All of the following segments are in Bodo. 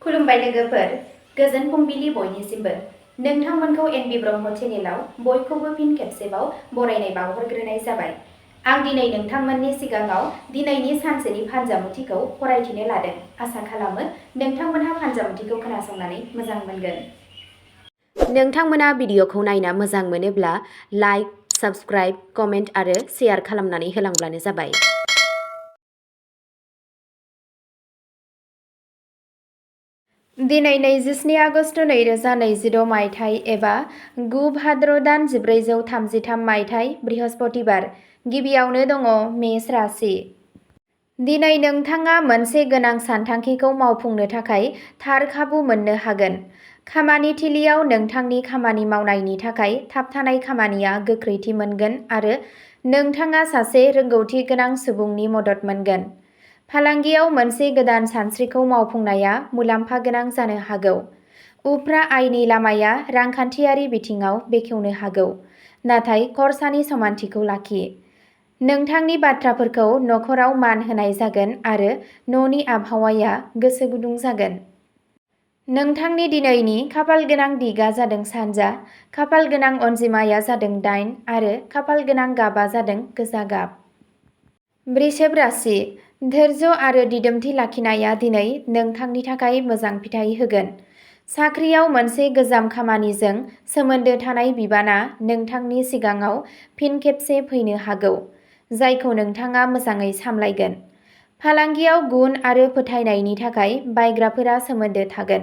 खुलुमबाय लोगोफोर, गोजोन फुंबिलि बयनिसिमबो। नोंथांमोनखौ एनबि ब्रह्म चेनेलाव बयखौबो फिन खेबसेबाव बरायनाय बावहरग्रोनाय जाबाय। आं दिनै नोंथांमोननि सिगाङाव दिनैनि सानसेनि फानजामुथिखौ फरायथिनो लादों। आसा खालामो नोंथांमोनहा फानजामुथिखौ खोनासंनानै मोजां मोनगोन। नोंथांमोना भिडिअखौ नायना मोजां मोनोब्ला लाइक, साबस्क्राइब, कमेन्ट आरो शेयार खालामनानै होलांब्लानो जाबाय। दिनै 27 आगस्ट 2022 मायथाइ एबा 9 भाद्र दान 1433 मायथाइ बृहस्पतिबार। गिबियावनो दङ मेष राशि। दिनै नोंथाङा मोनसे गोनां सानथांखिखौ मावफुंनो थाखाय थार खाबु मोननो हागोन। खामानि थिलियाव नोंथांनि खामानि मावनायनि थाखाय थाबथानाय खामानिया गोख्रैथि मोनगोन आरो नोंथाङा सासे रोंगौथि गोनां सुबुंनि मदद मोनगोन। फालांगियाव मोनसे गोदान सानस्रिखौ मावफुंनाया मुलाम्फा गोनां जानो हागौ। उफ्रा आयनि लामाया रांखान्थियारि बिथिङाव बेखेवनो हागौ, नाथाय खरसानि समानथिखौ लाखि। नोंथांनि बाथ्राफोरखौ नखराव मान होनाय जागोन आरो न'नि आबहावाया गोसो गुदुं जागोन। नोंथांनि दिनैनि खाफाल गोनां दिगा जादों सानजा, खाफाल गोनां अनजिमाया जादों 8 आरो खाफाल गोनां गाबा जादों गोजा गाब। वृषभ राशि। धैर्य आरो दिदोमथि लाखिनाया दिनै नोंथांनि थाखाय मोजां फिथाय होगोन। साख्रियाव मोनसे गोजाम खामानिजों सोमोन्दो थानाय बिबाना नोंथांनि सिगाङाव फिन खेबसे फैनो हागौ, जायखौ नोंथाङा मोजाङै सामलायगोन। फालांगियाव गुन आरो फोथायनायनि थाखाय बायग्राफोरा सोमोन्दो थागोन।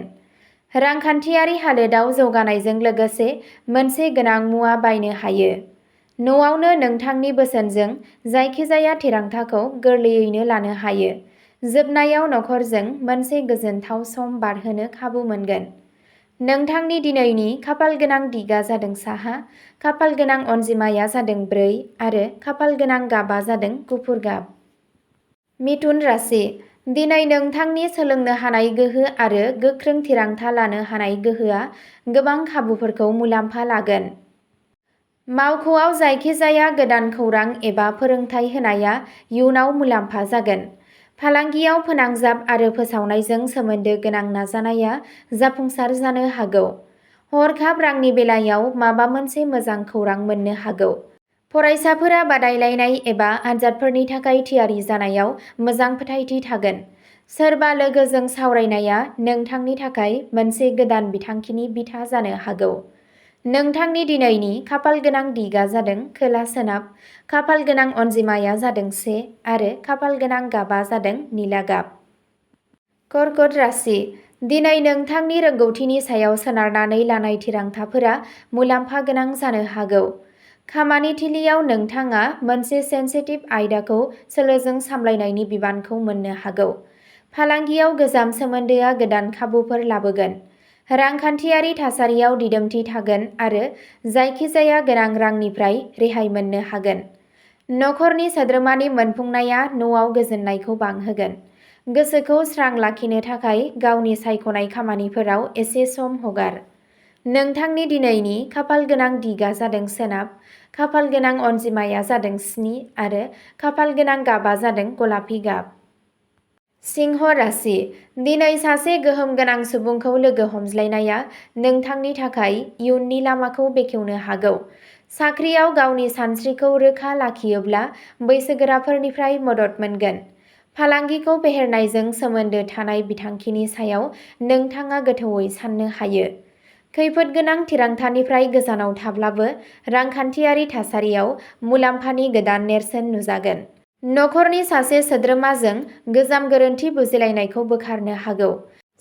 रांखान्थियारि हालोदाव जौगानायजों लोगोसे मोनसे गोनां मुवा बायनो हायो। न'आवनो नोंथांनि बोसोनजों जायखिजाया थिरांथाखौ गोरलैयैनो लानो हायो। जोबनायाव नखरजों मोनसे गोजोनथाव सम बारहोनो खाबु मोनगोन। नोंथांनि दिनैनि खाफाल गोनां दिगा जादों साहा, खाफाल गोनां अनजिमाया जादों 4 आरो खाफाल गोनां गाबा जादों गुफुर गाब। मिथुन राशि। दिनै नोंथांनि सोलोंनो हानाय गोहो आरो गोख्रों थिरांथा लानो हानाय गोहोआ गोबां खाबुफोरखौ मुलाम्फा लागोन। मावख'आव जायखिजाया गोदान खौरां एबा फोरोंथाय होनाया इयुनाव मुलाम्फा जागोन। फालांगियाव फोनांजाब आरो फोसावनायजों सोमोन्दो गोनां नाजानाया जाफुंसार जानो हागौ। हरखाब रांनि बेलायाव माबा मोनसे मोजां खौरां मोननो हागौ। फरायसाफोरा बादायलायनाय एबा आनजादफोरनि थाखाय थियारि जानायाव मोजां फोथायथि थागोन। सोरबा लोगोजों सावरायनाया नोंथांनि थाखाय मोनसे गोदान बिथांखिनि बिथा जानो हागौ। नोंथांनि दिनैनि खाफाल गोनां दिगा जादों खोला सोनाब, खाफाल गोनां अनजिमाया जादों 1 आरो खाफाल गोनां गाबा जादों निला गाब। कर्कट राशि। दिनै नोंथांनि रोंगौथिनि सायाव सोनारनानै लानाय थिरांथाफोरा मुलाम्फा गोनां जानो हागौ। खामानि थिलियाव नोंथाङा मोनसे सेन्सिटिभ आयदाखौ सोलोजों सामलायनायनि बिबानखौ मोननो हागौ। फालांगियाव गोजाम सोमोन्दोआ गोदान खाबुफोर लाबोगोन। रांखान्थियारि थासारियाव दिदोमथि थागोन आरो जायखिजाया गोनां रांनिफ्राय रेहाय मोननो हागोन। नखरनि सोद्रोमानि मोनफुंनाया न'आव गोजोननायखौ बांहोगोन। गोसोखौ स्रां लाखिनो थाखाय गावनि सायख'नाय खामानिफोराव एसे सम हगार। नोंथांनि दिनैनि खाफाल गोनां दिगा जादों सोनाब, खाफाल गोनां अनजिमाया जादों 7 आरो खाफाल गोनां गाबा जादों गलापि गाब। सिंह राशि। दिनै सासे गोहोम गोनां सुबुंखौ लोगो हमज्लायनाया नोंथांनि थाखाय इयुननि लामाखौ बेखेवनो हागौ। साख्रियाव गावनि सानस्रिखौ रोखा लाखियोब्ला बैसोगोराफोरनिफ्राय मदद मोनगोन। फालांगिखौ फेहेरनायजों सोमोन्दो थानाय बिथांखिनि सायाव नोंथाङा गोथौवै साननो हायो। खैफोद गोनां थिरांथानिफ्राय गोजानाव थाब्लाबो रांखान्थियारि थासारियाव मुलाम्फानि गोदान नेरसोन नुजागोन। नखरनि सासे सोद्रोमाजों गोजाम गोरोन्थि बुजिलायनायखौ बोखारनो हागौ।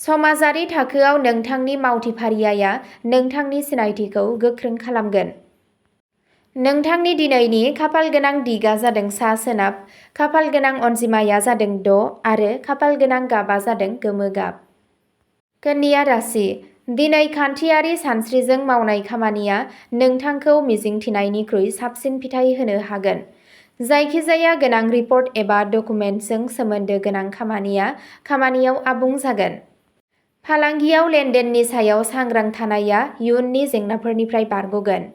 समाजारि थाखोआव नोंथांनि मावथि फारियाया नोंथांनि सिनायथिखौ गोख्रों खालामगोन। नोंथांनि दिनैनि खाफाल गोनां दिगा जादों सा सोनाब, खाफाल गोनां अनजिमाया जादों 6 आरो खाफाल गोनां गाबा जादों गोमो गाब। कन्या राशि। दिनै खान्थियारि सानस्रिजों मावनाय खामानिया नोंथांखौ मिजिंथिनायनिख्रुइ साबसिन फिथाय होनो हागोन। जायखिजाया गोनां रिपर्ट एबा डकुमेन्टजों सोमोन्दो गोनां खामानिया खामानियाव आबुं जागोन। फालांगियाव लेनदेननि सायाव सांग्रां थानाया इयुननि जेंनाफोरनिफ्राय बारग'गोन।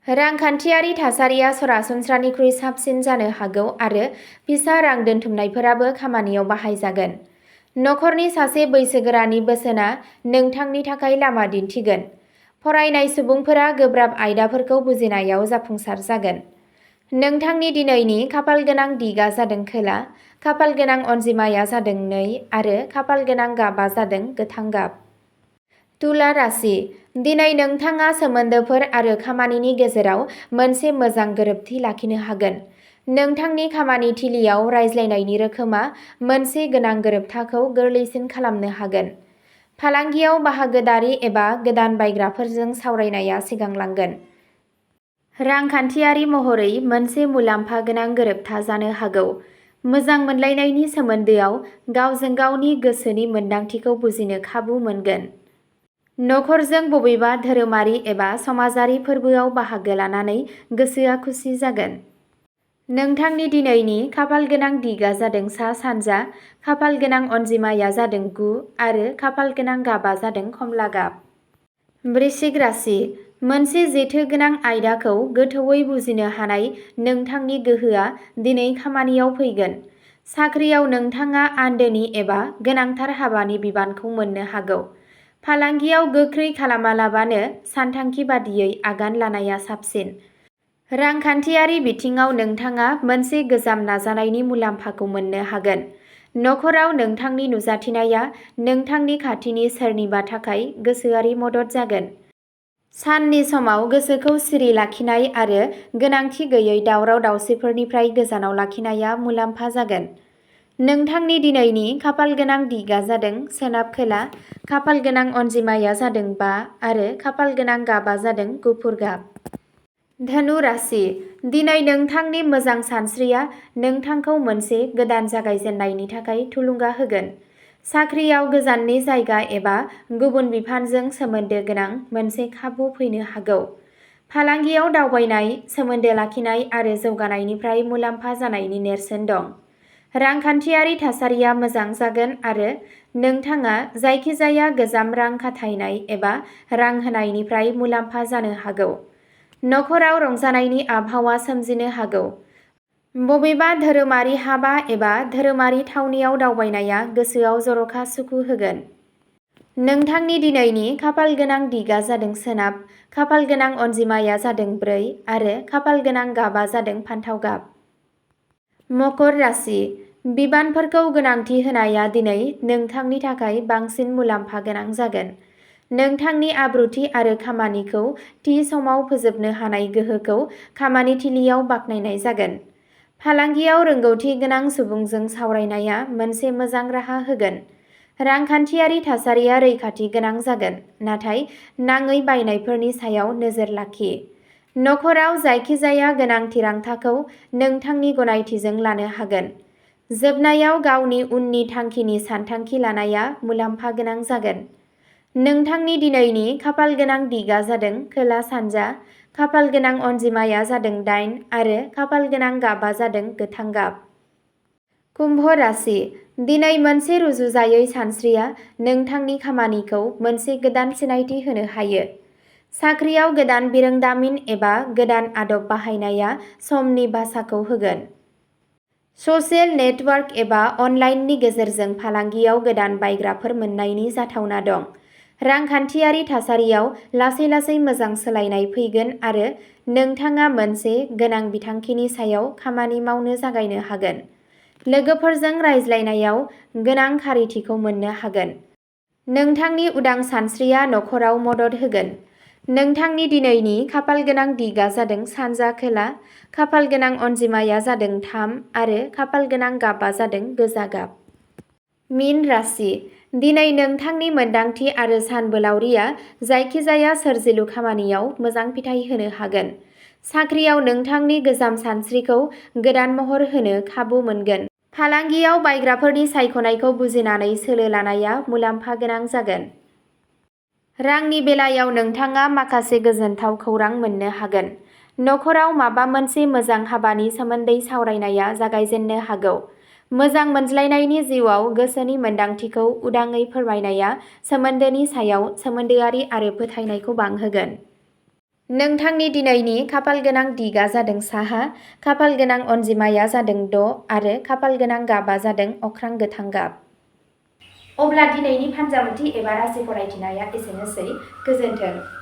रांखान्थियारि थासारिया सरासनस्रानिख्रुइ साबसिन जानो हागौ आरो फिसा रां दोनथुमनायफोराबो खामानियाव बाहायजागोन। नखरनि सासे बैसोगोरानि बोसोना नोंथांनि थाखाय लामा दिन्थिगोन। फरायनाय सुबुंफोरा गोब्राब आयदाफोरखौ बुजिनायाव जाफुंसार जागोन। नोंथांनि दिनैनि खाफालगोनां दिगा जादों खोला, खाफालगोनां अनजिमाया जादों 2 आरो खाफालगोनां गाबा जादों गोथां गाब। तुला राशि, दिनै नोंथाङा सोमोन्दोफोर आरो खामानिनि गेजेराव मोनसे मोजां गोरोबथि लाखिनो हागोन। नोंथांनि खामानि थिलियाव रायज्लायनायनि रोखोमा मोनसे गोनां गोरोबथाखौ गोरलैसिन खालामनो हागोन। फालांगियाव बाहागोदारि एबा गोदान बायग्राफोरजों सावरायनाया सिगांलांगोन। रांखान्थियारि महरै मोनसे मुलाम्फा गोनां गोरोबथा जानो हागौ। मोजां मोनलायनायनि सोमोन्दोआव गावजों गावनि गोसोनि मोन्दांथिखौ बुजिनो खाबु मोनगोन। नखरजों बबेबा धोरोमारि एबा समाजारि फोरबोआव बाहागो लानानै गोसोआ खुसि जागोन। नोंथांनि दिनैनि खाफालगोनां दिगा जादों सा-सानजा, खाफालगोनां अनजिमाया जादों 9 आरो खाफालगोनां गाबा जादों खमला गाब। वृश्चिक राशि, मोनसे जेथो गोनां आयदाखौ गोथौवै बुजिनो हानाय नोंथांनि गोहोआ दिनै खामानियाव फैगोन। साख्रियाव नोंथाङा आन्दोनि एबा गोनांथार हाबानि बिबानखौ मोननो हागौ। फालांगियाव गोख्रै खालामालाबानो सानथांखि बादियै आगान लानाया साबसिन। रांखान्थियारि बिथिङाव नोंथाङा मोनसे गोजाम नाजानायनि मुलाम्फाखौ मोननो हागोन। नखराव नोंथांनि नुजाथिनाया नोंथांनि खाथिनि सोरनिबा थाखाय गोसोआरि मदद जागोन। साननि समाव गोसोखौ सिरि लाखिनाय आरो गोनांथि गैयै दावराव-दावसिफोरनिफ्राय गोजानाव लाखिनाया मुलाम्फा जागोन। नोंथांनि दिनैनि खाफालगोनां दिगा जादों सोनाब-खोला, खाफालगोनां अनजिमाया जादों 5 आरो खाफालगोनां गाबा जादों गुफुर गाब। धनु राशि, दिनै नोंथांनि मोजां सानस्रिया नोंथांखौ मोनसे गोदान जागायजेन्नायनि थाखाय थुलुंगा होगोन। साख्रियाव गोजाननि जायगा एबा गुबुन बिफानजों सोमोन्दो गोनां मोनसे खाबु फैनो हागौ। फालांगियाव दावबायनाय, सोमोन्दो लाखिनाय आरो जौगानायनिफ्राय मुलाम्फा जानायनि नेरसोन दं। रांखान्थियारि थासारिया मोजां जागोन आरो नोंथाङा जायखिजाया गोजाम रां खाथायनाय एबा रां होनायनिफ्राय मुलाम्फा जानो हागौ। नखराव रंजानायनि आबहावा सोमजिनो हागौ। बबेबा धोरोमारि हाबा एबा धोरोमारि थावनियाव दावबायनाया गोसोआव जर'खा सुखु होगोन। नोंथांनि दिनैनि खाफालगोनां दिगा जादों सोनाब, खाफालगोनां अनजिमाया जादों 4 आरो खाफालगोनां गाबा जादों फान्थाव गाब। मकर राशि, बिबानफोरखौ गोनांथि होनाया दिनै नोंथांनि थाखाय बांसिन मुलाम्फा गोनां जागोन। नोंथांनि आब्रुथि आरो खामानिखौ थि समाव फोजोबनो हानाय गोहोखौ खामानिथिलियाव बाख्नायनाय जागोन। फालांगियाव रोंगौथि गोनां सुबुंजों सावरायनाया मोनसे मोजां राहा होगोन। रांखान्थियारि थासारिया रैखाथि गोनां जागोन, नाथाय नाङै बायनायफोरनि सायाव नोजोर लाखि। नखराव जायखिजाया गोनां थिरांथाखौ नोंथांनि गनायथिजों लानो हागोन। जोबनायाव गावनि उननि थांखिनि सानथांखि लानाया मुलाम्फा गोनां जागोन। नोंथांनि दिनैनि खाफालगोनां दिगा जादों खोला-सानजा, खाफालगोनां अनजिमाया जादों 8 आरो खाफालगोनां गाबा जादों गोथां गाब। कुम्भ राशि, दिनै मोनसे रुजुजायै सानस्रिया नोंथांनि खामानिखौ मोनसे गोदान सिनायथि होनो हायो। साख्रियाव गोदान बिरोंदामिन एबा गोदान आदब बाहायनाया समनि भासाखौ होगोन। ससियेल नेटवर्क एबा अनलाइननि गेजेरजों फालांगियाव गोदान बायग्राफोर मोन्नायनि जाथावना दं। रांखान्थियारि थासारियाव लासै-लासै मोजां सोलायनाय फैगोन आरो नोंथाङा मोनसे गोनां बिथांखिनि सायाव खामानि मावनो जागायनो हागोन। लोगोफोरजों रायज्लायनायाव गोनां खारिथिखौ मोननो हागोन। नोंथांनि उदां सानस्रिया नखराव मदद होगोन। नोंथांनि दिनैनि खाफालगोनां दिगा जादों सानजा-खोला, खाफालगोनां अनजिमाया जादों 3 आरो खाफालगोनां गाबा जादों गोजा गाब। मीन राशि, दिनै नोंथांनि मोनदांथि आरो सानबोलावरिया जायखिजाया सोरजिलु खामानियाव मोजां फिथाय होनो हागोन। साख्रियाव नोंथांनि गोजाम सानस्रिखौ गोदान महर होनो खाबु मोनगोन। फालांगियाव बायग्राफोरनि सायख'नायखौ बुजिनानै सोलो लानाया मुलाम्फा गोनां जागोन। रांनि बेलायाव नोंथाङा माखासे गोजोनथाव खौरां मोननो हागोन। नखराव माबा मोनसे मोजां हाबानि सोमोन्दै सावरायनाया जागायजेन्नो हागौ। मोजां मोनज्लायनायनि जिउआव गोसोनि मोन्दांथिखौ उदाङै फोरमायनाया सोमोन्दोनि सायाव सोमोन्दोआरि आरो फोथायनायखौ बांहोगोन। नोंथांनि दिनैनि खाफालगोनां दिगा जादों साहा, खाफालगोनां अनजिमाया जादों 6 आरो खाफालगोनां गाबा जादों अख्रां गोथां गाब। अब्ला दिनैनि फानजामुथि एबा राशि फरायथिनाया एसेनोसै। गोजोन्थों।